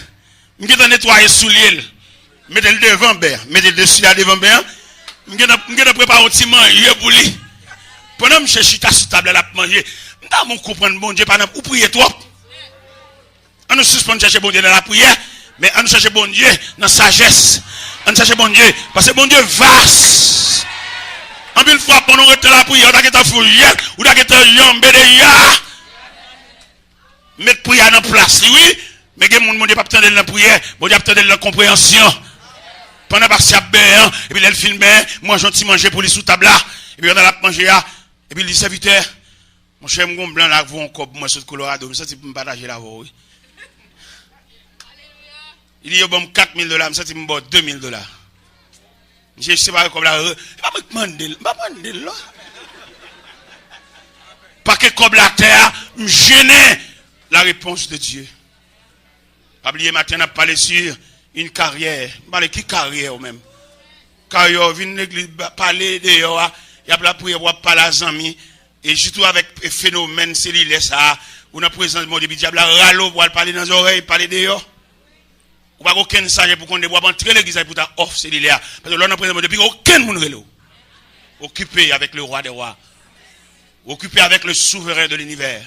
m gentan netwaye soulye l, mete l devan ben an, mete l desi a devan ben an. M gentan, m gentan prepare yon ti manje pou li. Pandan misye chita sou tab la, l ap manje, m ta renmen w konprann Bondye pa nan, ou priye twòp. Ann nou sispann chèche Bondye nan lapriyè, men ann nou chèche Bondye nan sajès. Ann chèche Bondye, paske Bondye vas. Anpil fwa, pandan w ret nan lapriyè, ou ta gentan fouyèt, ou ta gentan janbe deja. Met priyè a nan plas li, wi. Men gen moun, Bondye p ap tande l nan priyè, Bondye ap tande l nan konpreyansyon. Pandan pastè ap benyen an, epi lè l fin benyen, manje yon ti manje pou li sou tab la. Epi pandan l ap manje a, epi li, sèvitè, monchè, m gon blan la k voye yon kòb pou mwen sot Colorado, m santi pou m pataje l avè w, wi. Li di, yo ban m kat mil dola, m santi m ba w de mil dola. Misye separe kòb la, e pa mwen k mande l, m pa mande l, non. Pake kòb la atè a, m jennen. La réponse de Dieu. Pa bliye, maten n ap pale sur une carrière. M pale ki karyè w menm? Karyè w, vin legliz, ba- pale deyò a, y ap lapriyè, w ap pale a zanmi, e sitou avèk fenomèn selilè sa a, ou nan prezans Bondye, epi dyab la rale w pou al pale nan zòrèy, pale deyò. Ou pa gen okenn sajès pou konnen, w ap antre legliz la pou ta off selilè a. Paske lè w nan prezans Bondye, pi gen okenn moun rele w. Okipe avèk le roi des rois. Okipe avèk le souverain de l'univers.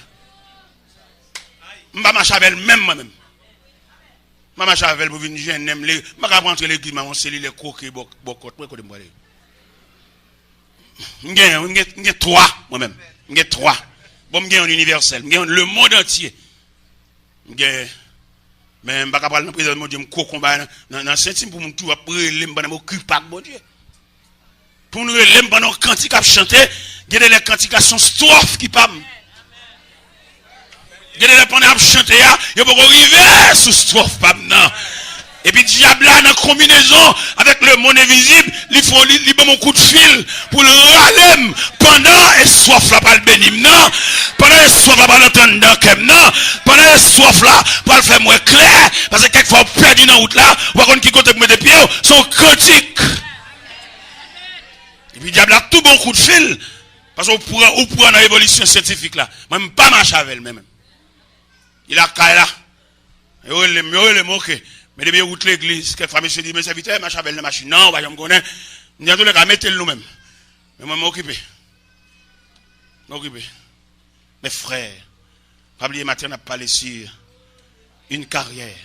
M pa mache avè l menm, mwen menm. M pa mache avè l pou vin jennen m. M pa ka antre legliz, m a yon selilè kwoke bò, bò kòt mwen, kote m prale. M gen, m gen, m gen twa, mwen menm. M gen twa. Bon, m gen yon inivèsèl. M gen yon le monde entier. M gen, men m pa ka pral nan prezans Bondye, m kwoke yon bagay nan, nan, nan senti m pou moun toujou ap rele m pandan m okipe ak Bondye. Pou moun rele m pandan yon kantik ap chante, gen de lè kantik la se yon stwòf ki pa m. Gen de lè pandan y ap chante a, yo poko rive sou stwòf pa m nan. Epi dyab la nan konbinezon avèk le monde invisible, li fè, li, li ban m yon kout fil pou l rale m pandan estwòf la pral beni m nan, pandan estwòf la pral antre anndan kè m nan, pandan estwòf la pral fè m wè klè, paske kèk fwa w pèdi nan wout la, ou pa konn ki kote pou mete pye w, se yon kantik. Epi dyab la tou ban w kout fil, paske ou pran, ou pran nan evolisyon syantifik la. Mwen, m pa mache avè l, men menm. Li lakay la. Yo rele m, yo rele m, oke. Men depi yo wout legliz, kèk fwa mesye di, men sèvitè, mache avè l nan machin nan, ou pa janm konnen. M di, antoulèka, mete l nou menm. Men mwen, m okipe. M okipe. Men frè, pa bliye maten n ap pale sur une carrière.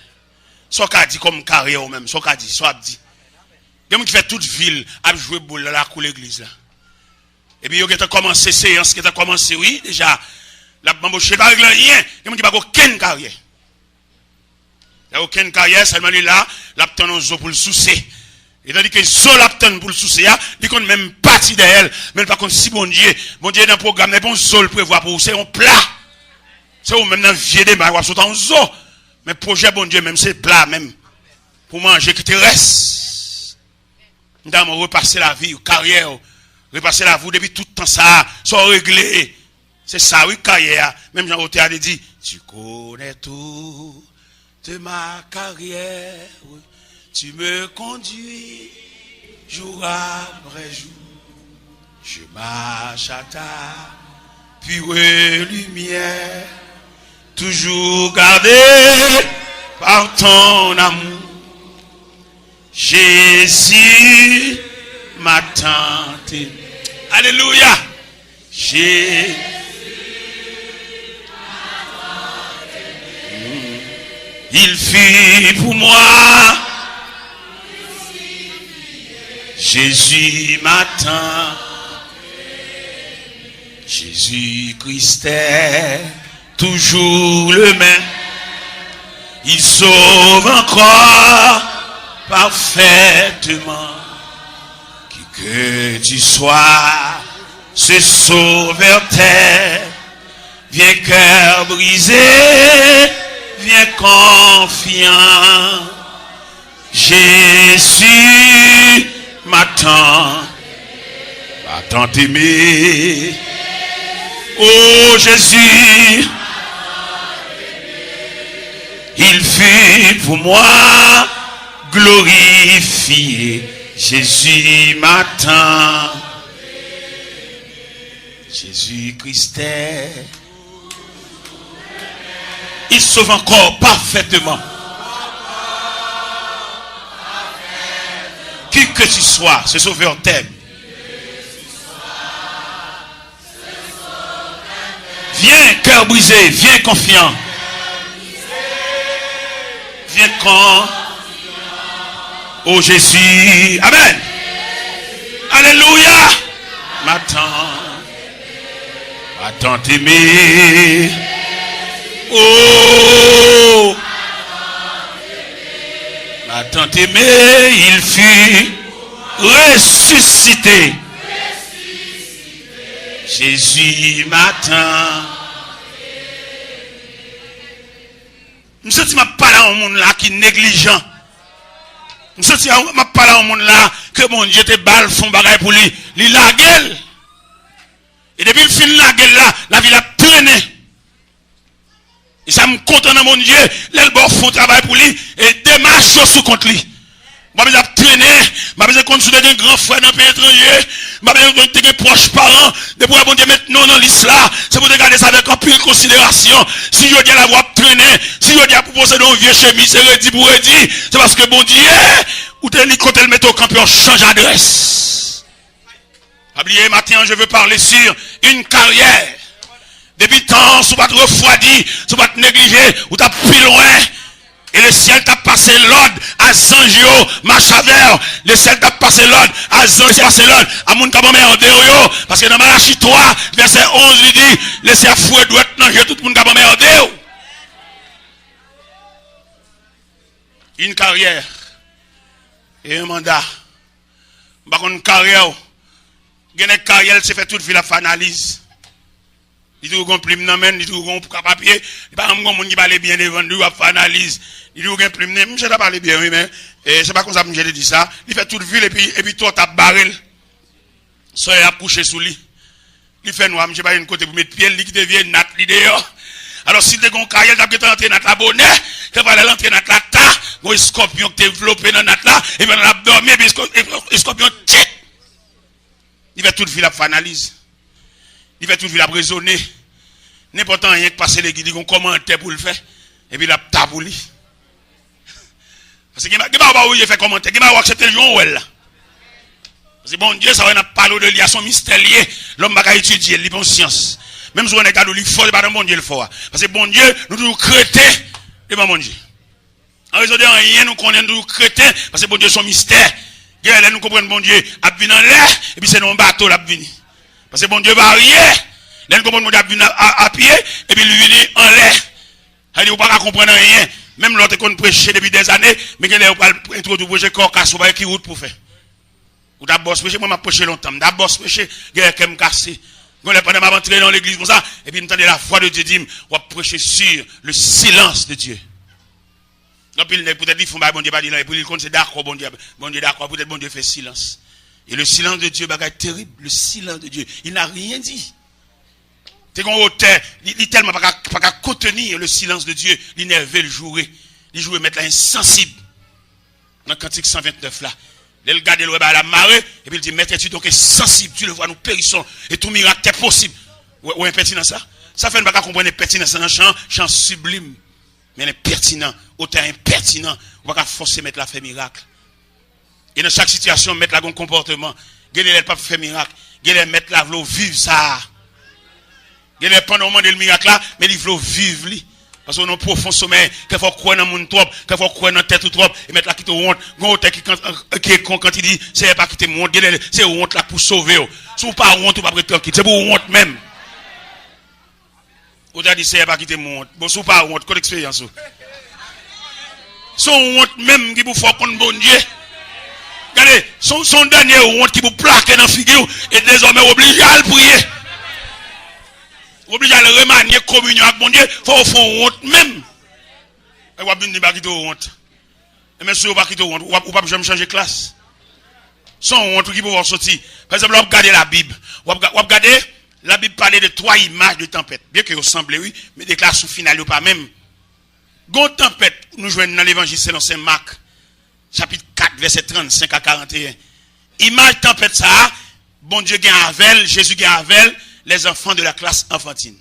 Sa w ka di kòm karyè ou menm, sa w ka di, sa w ap di. Gen moun ki fè tout vi l ap jwe boul nan lakou legliz la. Epi yo gentan kòmanse, seyans gentan kòmanse, wi, deja. L ap anboche, l pa regle anyen. Gen moun ki pa gen okenn karyè. Li pa gen okenn karyè, sèlman li la, l ap tann yon zo pou l souse. E tandike zo l ap tann pou l souse a, li konn menm pati dèyè l, men l pa konn si Bondye, Bondye nan pwogram nan, e pa yon zo l prevwa pou ou, se yon pla. Se ou menm nan vye demach, w ap sot an yon zo. Men pwojè Bondye menm, se pla menm. Pou manje ki te rès. Notamman repase lavi w, karyè w, repase lavi w depi tout tan sa a, sa w regle. Se sa wi karyè a. Menm jan otè a te di, tu connais toute ma carrière, tu me conduis jour après jour. Je marche à ta pure lumière, toujours gardé par ton amour. Jésus m'a tant aimé. Alléluia. Jésus, il fit pour moi. Jésus m'a tant. Jésus-Christ est toujours le même. Il sauve encore parfaitement. Qui que tu sois, ce sauveur t'aime. Viens cœur brisé, viens confiant. Jésus m'a tant, m'a tant aimé. Oh Jésus, il fut pour moi glorifié. Jésus m'a tant. Jésus Christ est. Il sauve encore parfaitement. Qui que tu sois, ce sauveur t'aime. Viens, cœur brisé, viens confiant. Viens con. Oh Jésus. Amen. Alléluia. M'a tant, m'a tant aimé. Oh. M'a tant aimé, il fut ressuscité. Jésus m'a tant. M santi m ap pale a yon moun la ki neglijan. M santi a- m ap pale a yon moun la ke Bondye te ba l fè yon bagay pou li, li lage l. E depi l fin lage l la, lavi l ap trennen. E sa m kontan nan Bondye, lè l ba w fè yon travay pou li, e demach yo sou kont li. M pa bezwen ap trennen, m pa bezwen konn si w te gen gran frè nan peyi etranje, m pa bezwen konn si w te gen pwòch paran. Depi w wè Bondye met non w nan lis la, se pou w te gade sa avèk anpil konsiderasyon. Si jodi a la w ap trennen, si jodi a pou posede yon vye chemiz, se redi pou redi, se paske Bondye, ou te li kote l mete w kanpe, w chanje adrès. Pa bliye, maten an, je veux parler sur une carrière. Depi tan, si w pa t refwadi, si w pa t neglije, ou t ap pi lwen. E lesyèl t ap pase lòd a zanj yo, mache avè w. Lesyèl t ap pase lòd a zanj, pase lòd a moun k ap anmède w yo. Paske nan Malachi twa, vèsè onz, li di, lesyèl ap foure dwèt nan je tout moun k ap anmède w. Une carrière et un mandat. M pa konn karyè w. Gen nèg karyè l se fè tout vi l ap fè analiz. Li toujou gon plim nan men l, li toujou gon papye. Li pa janm gon moun ki pale byen devan l, li ap fè analiz. Li toujou gen plim nan men l. Misye ta pale byen wi, men e, se pa konsa misye te di sa. Li fè tout vi l epi, epi twò ta ap bare l. Solèy ap kouche sou li. Li fè nwa, misye pa jwenn kote pou met pye l, li kite vye nat li deyò. Alò, si l te gon karyè, l t ap gentan antre nat la bonè, se pa lè l antre nat la ta, gon eskòpyon ki te vlope nan nat la, epi pandan l ap dòmi, epi eskò- eskò- eskòpyon tchik! Li fè tout vi l ap fè analiz. Li fè tout vi l ap rezone. Nenpòt anyen k pase legliz, li gon kòmantè pou l fè, epi l ap ta pou li. Paske gen ba- gen bagay ou pa oblije fè kòmantè, gen bagay ou aksepte l jan w wè l la. Paske Bondye, sa w wè n ap pale w de li a, se yon mistè l ye. Lòm pa ka etidye l, li pa yon syans. Menm si w wè nèg la di w li fò, se pa nan Bondye l fò a. Paske Bondye, nou toujou kreten devan Bondye. An rezon de anyen nou konnen, nou toujou kreten, paske Bondye se yon mistè. Gen lè nou konprann Bondye ap vin anlè, epi se nan yon bato l ap vini. Paske Bondye varye. Lè nou konprann Bondye ap vin a, a, a pye, epi l vini anlè. Sa vle di ou pa ka konprann anyen. Menm lè w te konn preche depi dèzane, men gen lè yo pral entwodui w preche, kè w kase, ou pa gen ki wout pou w fè. Ou ta bòs preche, mwen m ap preche lontan. M ta bòs preche, gen lè kè m kase. Gen lè pandan m ap antre nan yon legliz konsa, epi m tande la voix de Dieu di m, w ap preche sur le silence de Dieu. Anpil nèg, poutèt li fè yon bagay, Bondye pa di l anyen, pou li, l konn se dakò Bondye, Bondye dakò, poutèt Bondye fè silans. E le silence de Dieu, bagay terib, le silence de Dieu, il n'a rien dit. Te gen yon otè, li, li tèlman pa ka, pa ka konteni le silence de Dieu, li nève, l joure. Li joure, Mèt la ensansib. Nan kantik san ventnèf la. Lè l gade, l wè bagay la mare, epi l di, Maître, es-tu donc insensible, tu le vois, nous périssons, et tout miracle t'est possible. Ou wè, ou wè enpètinans la? Sa fè n pa ka konprann enpètinans lan nan chan, chan siblim. Men l enpètinan, otè a enpètinan, ou pa ka fòse Mèt la fè mirak. E nan chak sitiyasyon, Mèt la gen yon konpòteman. Gen lè l p ap fè mirak. Gen lè Mèt la vle w viv sa a. Gen lè pandan w mande l mirak la, men li vle w viv li. Paske w nan pwofon somèy, kèfwa w kwè nan moun twòp, kèfwa w kwè nan tèt ou twòp, e Mèt la kite w wont. Gen yon otè ki, kan- ki ekri yon kant, li di, Seyè, pa kite m wont. Gen lè se wont la k pou sove w. Si w pa wont, ou p ap ret trankil. Se pou w wont menm. Ou ta di, Seyè, pa kite m wont. Bon, si w pa wont, kote eksperyans ou? Se yon wont menm ki pou fè w konn Bondye. Gade, se yon, se yon dènye wont ki pou plake nan figi w, e dezòmè w oblije al priye. W oblije al remanye kominyon ak Bondye, fò w fè yon wont menm. E w ap vin di, pa kite w wont. Ebyen, si w pa kite w wont, w ap, ou p ap janm chanje klas. Se yon wont wi ki pou fè w soti. Pa egzanp, lè w ap gade Labib, w ap, ga- w ap gade, Labib pale de twa imaj de tanpèt. Byen ke yo sanble, wi, men deklarasyon final yo pa menm. Gen yon tanpèt nou jwenn nan Levanjil selon Sen Mak, chapit kat, vèsè trannsenk a karanteyen. Imaj tanpèt sa a, Bondye gen avè l, Jezi gen avè l, les enfants de la classe enfantine.